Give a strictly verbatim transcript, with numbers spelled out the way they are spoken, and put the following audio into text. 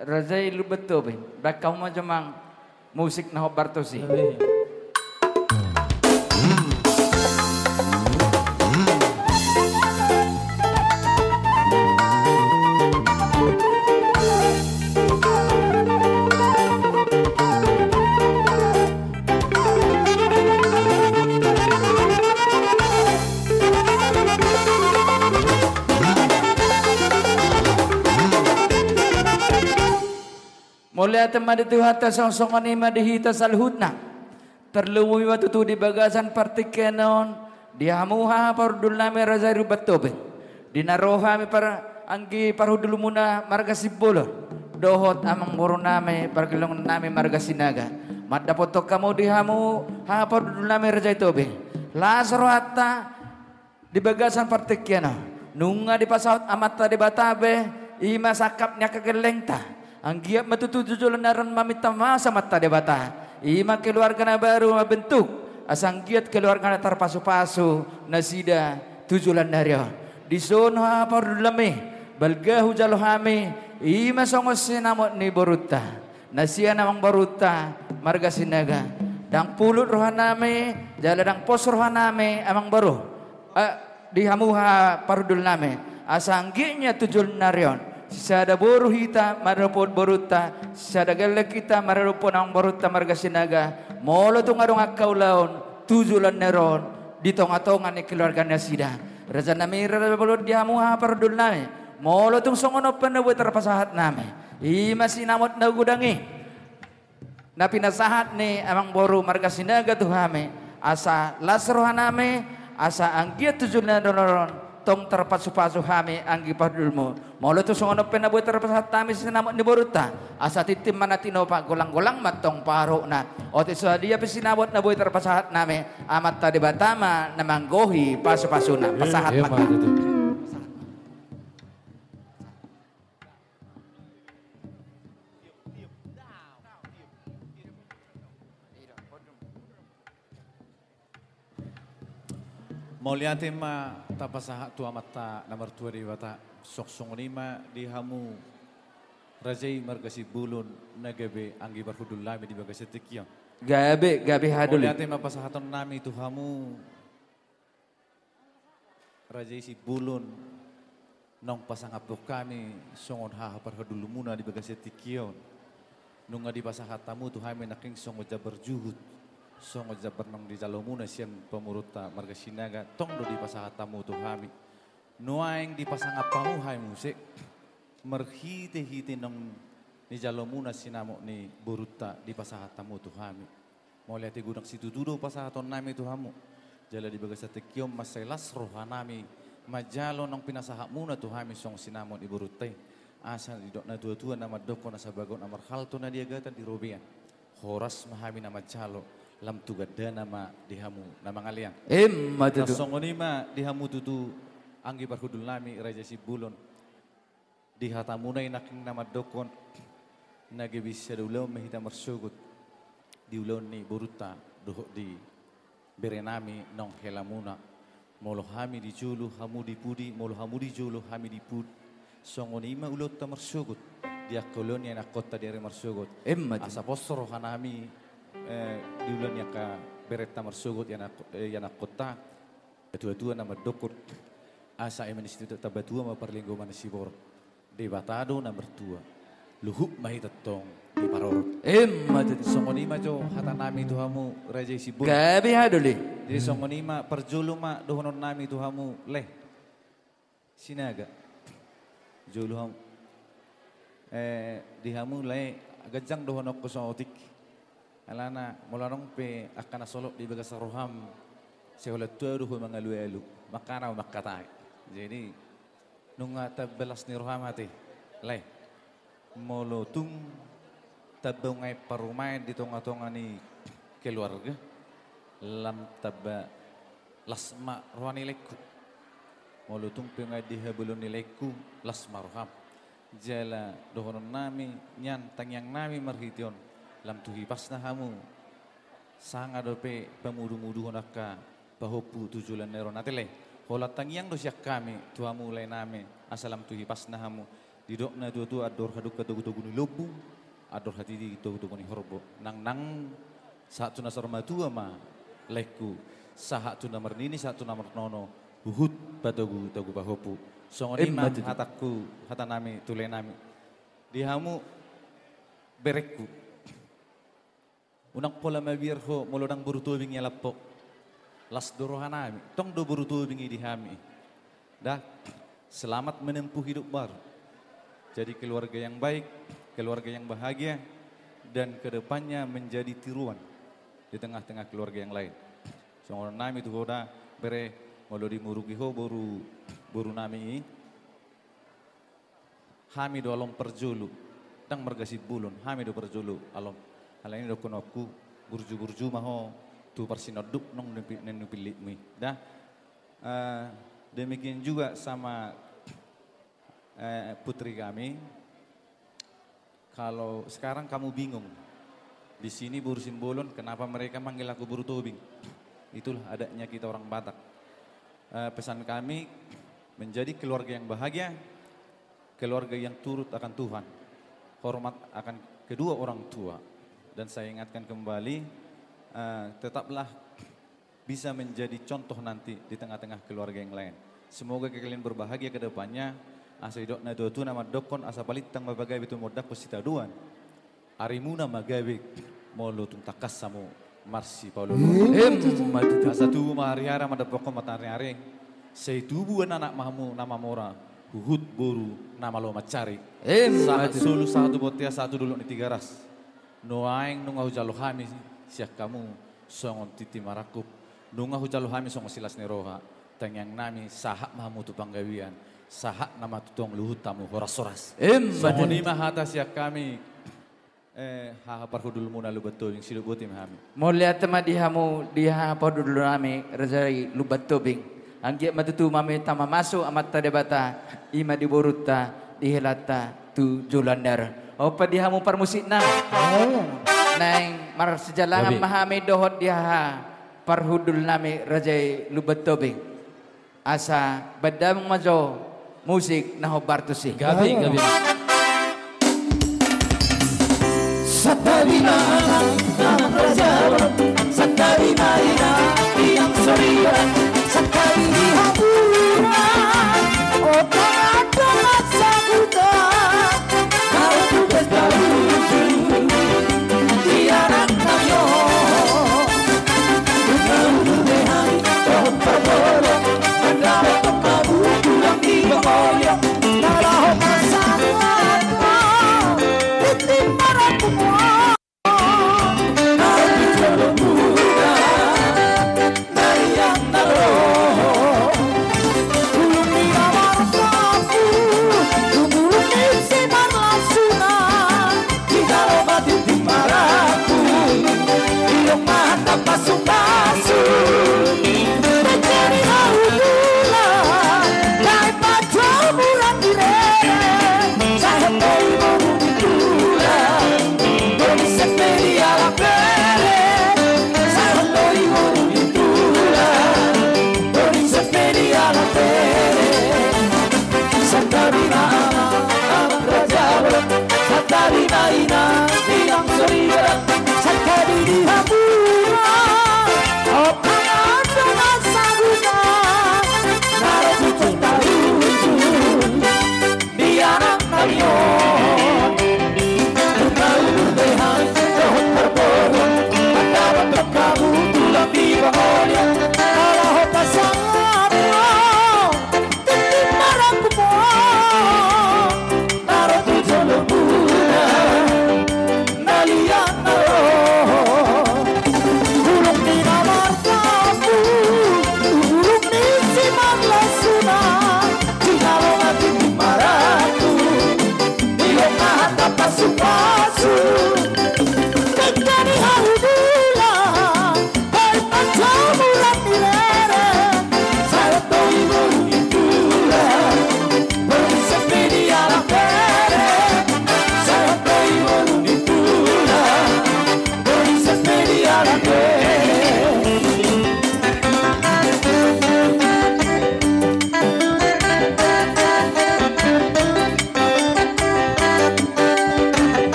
Raja i Lumban Tobing, baen hamu ma jo amang musik na hombar tusi. Mauliate ma di Tuhanta, songon i ma di hita saluhutna. Tarlumobi ma tutu di bagasan partingkian on, di hamu haha parhundul nami Raja i Lumban Tobing. Di na ro hami par-, anggi parhundul muna marga Simbolon, dohot amangboru nami pargellengon nami marga Sinaga. Mandapothon hamu di hamu haha parhundul nami Raja i Tobing. Las rohanta di bagasan partingkian on. Nunga dipasahat Amanta Debata be, i ma sangkap ni angka gellengta. Anggiat ma tutu tu joloan ni ari on maminta maaf Amanta Debata, i ma keluarga na baru mambentuk, asa anggiat keluarga na tarpasupasu nasida tu joloan ni ari on. Dison haha parhundul nami, balga hujalo hami, i ma songon sinamot ni borunta, na sian amangborunta marga Sinaga. Ndang pulut roha nami jala ndang pos roha nami, amangboru, eh, di hamu haha parhundul nami, asa anggiat tu joloan ni ari on sisada boru hita maradophon borunta, sisada gelleng hita maradophon amangborunta marga Sinaga. Molo tung adong angka ulaon tu joloan ni ari on di tongatonga ni keluarga nasida, raja nami, raja bolon, di hamu haha parhundul nami, molo tung songon on pe na boi tarpasahat nami, i ma sinamot na godang i na pinasahat ni amangboru marga Sinaga tu hami, asa las roha nami, asa anggiat tu joloan ni ari on tong tarpasupasu hami anggi parhundulmu. Molo tung songon on pe na boi tarpasahat hami sinamot ni borunta, asa tintin ma na tinopa, golanggolang ma tong pangarahutna. Otik sadia pe sinamot na boi tarpasahat nami, Amanta Debata ma na manggohi pasupasuna. Pasahat ma. Mauliate ma tapasahat tu Amanta na martua Debata. Songon i ma di hamu raja i marga Simbolon na gabe anggi parhundul nami di bagasan tingki on. Gabe, gabe haha doli. Mauliate ma pasahaton nami tu hamu raja i Simbolon, naung pasangaphon hami songon haha parhundulmuna di bagasan tingki on. Nunga dipasahat hamu tu hami nangkin songon jambar juhut, songon jambar naung dijalomuna sian pamoruonta marga Sinaga, tong do dipasahat hamu tu hami. Nuaeng dipasangap hamu hami muse, marhitehite naung nijalomuna sinamot ni borunta dipasahat hamu tu hami. Mauliate godang situtu do pasahaton nami tu hamu. Jala di bagasan tingki on mansai las roha nami manjalo naung pinasahatmuna tu hami songon sinamot ni borunta i. Asa didok natuatua na mandokkon, asa bagot na marhalto na di agatan di robean, horas ma hami na manjalo, lam tu gandana ma di hamu na mangalean. Ima tutu. Songon i ma di hamu tutu anggi parhundul nami raja Simbolon. Di hatamuna i nangkin na mandokkon, na gabe sada ulaon ma hita marsogot di ulaon ni borunta dohot di bere nami naung helamuna. Molo hami di jolo, hamu di pudi, molo hamu di jolo, hami di pudi. Songon i ma ulaonta marsogot di angka ulaon ni anakkonta di ari marsogot. Ima tutu. Asa pos roha nami, eh, di ulaon ni angka berenta marsogot i anak-, eh, i anakkonta. Natuatua na mandokkon, asa eme ni situtu tamba tua ma parlinggoman ni siborok. Debata do na martua, luhut ma hita tong diparorot. Ima tutu. Songon i ma jo hata nami tu hamu raja i Simbolon. Gabe haha doli. Jadi songon i ma parjolo ma dohonon nami tu hamu, lae. Sinaga. Jolo hamu. Eh, di hamu lae, ganjang dohononku saotik. Alana molo adong pe angka na solot di bagasan roham, sai holan tua do ho mangalualu, mangkana ho mangkatai. Jadi nunga tamba las ni roham ate, lae. Molo tung tamba ungaen parumaen di tongatonga ni keluarga, lam tamba las ma roha ni laengku. Molo tung pe ungaen di habaluon ni laengku, las ma roham. Jala dohonon nami nian, tangiang nami marhite on, lam tu hipasna hamu. Sanga dope pamudumuduhon angka pahompu tu joloan ni ari on ate, lae. Holan tangiang do sian hami tu hamu lae nami, asa lam tu hipasna hamu. Didok na tuatua, andor hadungka togutogu ni lombu, andor hatiti togutogu ni horbo. Nangnang sahat tu na saur matua ma laengku, sahat tu na marnini, sahat tu na marnono, huhut patogutogu pahompu. Songon i ma hatangku, hatanami, tuleanami. Di hamu berengku. Unang pola mabiar ho molo ndang boru Tobing i, alamho. Las do rohanami, tong do boru Tobing i di hami. Da, selamat menempuh hidup baru. Jadi keluarga yang baik, keluarga yang bahagia, dan ke depannya menjadi tiruan di tengah-tengah keluarga yang lain. Songon nami tu ho da, bere, molo dimuruki ho boru, borunami i, hami do alom parjolo, ndang marga Simbolon, hami do parjolo alom. Alani i dohononku, burju-burju ma ho tu parsinonduk nang ni pi-, nang ni pillitmu i. Da, eh, demikian juga sama, eh, putri kami. Kalau sekarang kamu bingung, di sini boru Simbolon, kenapa mereka manggil aku boru Tobing? Itulah adatnya kita orang Batak. Eh, pesan kami, menjadi keluarga yang bahagia, keluarga yang turut akan Tuhan, hormat akan kedua orang tua. Dan saya ingatkan kembali, eh, tetaplah bisa menjadi contoh nanti di tengah-tengah keluarga yang lain. Semoga kalian berbahagia ke depannya. Asa didok na tuatua na mandokkon, asa balintang ma pagabe tumondangkon sitadoan, arimuna ma gabe molo tung tangkas hamu marsipaolooloan. Emma tutu. Asa tubu ma hariara, mandapothon mataniari. Sai tubu anak ma hamu na mamora, huhut boru na malo mansari. Emma tutu. Sahat solu, sahat tu bontean, sahat tu dolok ni Tigaras. Nuaeng nunga hujalo hami sian hamu songon tintin marangkup, nunga hujalo hami songon silas ni roha. Tangiang nami, sahat ma hamu tu panggabean, sahat nama tu tong luhut hamu horas-horas. Emma tutu. Songon i ma hata sian hami, eh, haha parhundulmuna Lumban Tobing, sidok boti ma hami. Mauliate ma di hamu, di haha parhundul nami raja i Lumban Tobing. Anggiat ma tutu mami tama masu Amanta Debata, i ma di borunta, di helanta tu joloan ni ari on. Ompa di hamu parmusikna. Oh. Naeng marsijalangan ma hami dohot di haha parhundul nami raja i Lumban Tobing. Asa baen damang ma jo musik na hombar tusi. Gabe, gabe.